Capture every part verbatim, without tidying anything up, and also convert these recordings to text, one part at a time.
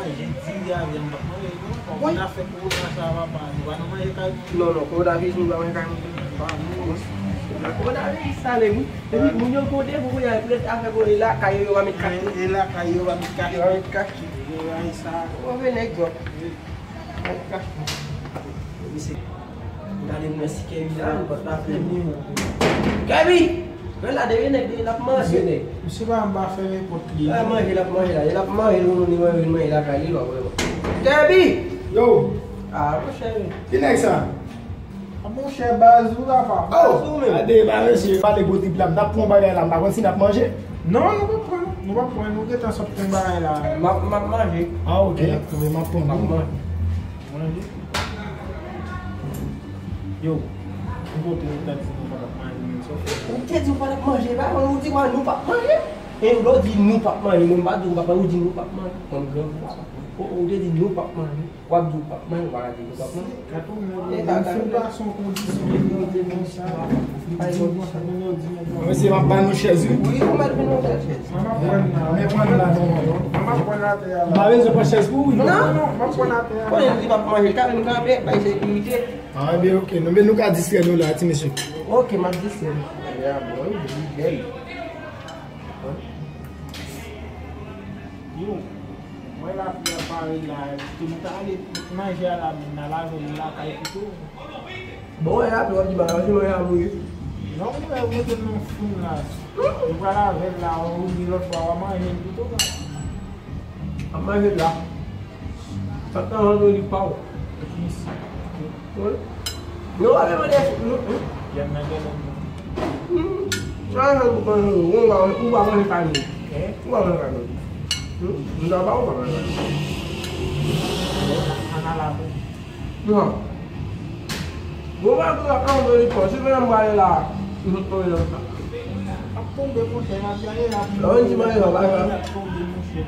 Jedi a vyen m p ap manje, non, kòm nan afè kowona sa, papa, nou pa nan manje kay moun. Non, non, kowonaviris, nou pa manje kay moun. Pa nou. Kowonaviris sa, nèg, wi. Epi moun yo gon defo pou y al prete afè pou yo lakay yo, yo pa met kach. E lakay yo pa met kach. Yo pa met kach. Yo rayi sa. Move nèg, bro. Kach. Misye. Gade m nan si Kèbi la, nou pa t la fè ni. Kèbi! Men la, depi nèg li l ap manje, nèg. Misye pa anba fèmen pòt li. L ap manje, l ap manje la. L ap manje, nou, nou, nou, nou manje lakay li, lò, vrèman. Kèbi! Yo! Ah, monchè. Ki nèg sa? Ah, monchè, baz ou la, pa. Oh! Baz ou menm. Gade, ba mesye, pale gwo trip la. M t ap pran bagay la, m pa konn si n ap manje. Non, nou p ap pran, nou p ap pran, nou gentan sot pran bagay la. M ap, m ap manje. Ah, ok. M ap pran. M ap manje. Manje. Yo, m kote ou ta di nou pa t ap manje, men sa w fè. Ou te di ou pa t ap manje, ba, ou di kwa nou p ap manje? E lè w di nou p ap manje, mwen m pa di ou p ap manje, ou di nou p ap manje. Mwen m granmoun. Ou, ou te di nou p ap manje. W ap di w p ap manje, ou pa ka di nou p ap manje. Gade ou menm, e, menm si w pa son kondisyon, yo di konsa. Mesye, m ap ba nou chèz, wi. Wi, ou mèt vin nan chèz. Mwen m ap pran la. Mwen pran la, non, non. Mwen m ap pran atè a la. M pa bezwen pran chèz pou ou, wi. Non, non, non, m ap pran atè a la. Konnen li p ap manje, kanmenm kanpe, bay sekirite. Ah, ebyen, ok. Non, men nou ka distrè nou la, ti mesye. Ok, m ap distrè nou. Ya, bon, wi, li bèl. Yo, mwen la fi a pare la, ke nou ta ale manje a la, men n a lave l lakay pito. Bon, wè la, w ap di bagay, se mwen a mouri. Non, mwen mete nan foun la. Ou pral avè l la, ou li lòt bò a, w a manje l pito la. W ap manje l la. Sa t nan vandredi pa w. Wi. Nou pa bezwen de nou. Yèm nan gen lòt. Hmm. Sa yon ou pa manje, ou pa manje pa nou. Ou pa manje pa nou. Hmm? Nou ta ba ou pa manje pa nou. An a la bon. Non. Bon, pa tou la, an vle li fò. Si mwen m prale la, nou tonbe nan sa. Ap tonbe, monchè, n ap gade la. Lè w di manje, non, pa sa. Ap tonbe, monchè.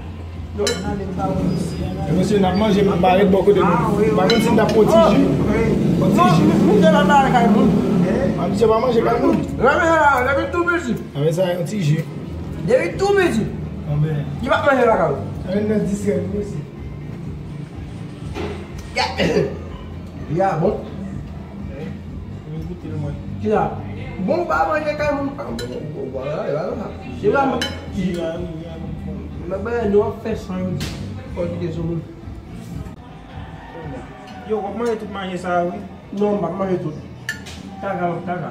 Nan ale ba ou isi a la. E mesye, n ap manje, m ap bare bò kote nou. Ah, wi, wi. Pa konn si n t ap pran ti ji. Wi. Pran ti ji. Non, m, m te la bare kay moun. Eh? Ah, misye pa manje kay moun. Nan men la, depi tou piti. Ah, men sa, yon ti ji. Depi tou piti. Ah, men. Li pa manje lakay ou. Sa vin nan distrè nou, mesye. Ya bon. Mwen goute l, mwen. Kisa? Bon, ou pa manje kay moun. Ah, bon, bon, bon, la, la, la. Se la, mwen. Mwen, ben, nou ap fè san yo di. Fò kite sou moun. Yo, w ap manje tout manje sa a, wi? Non, m p ap manje tout. Kaka, kaka.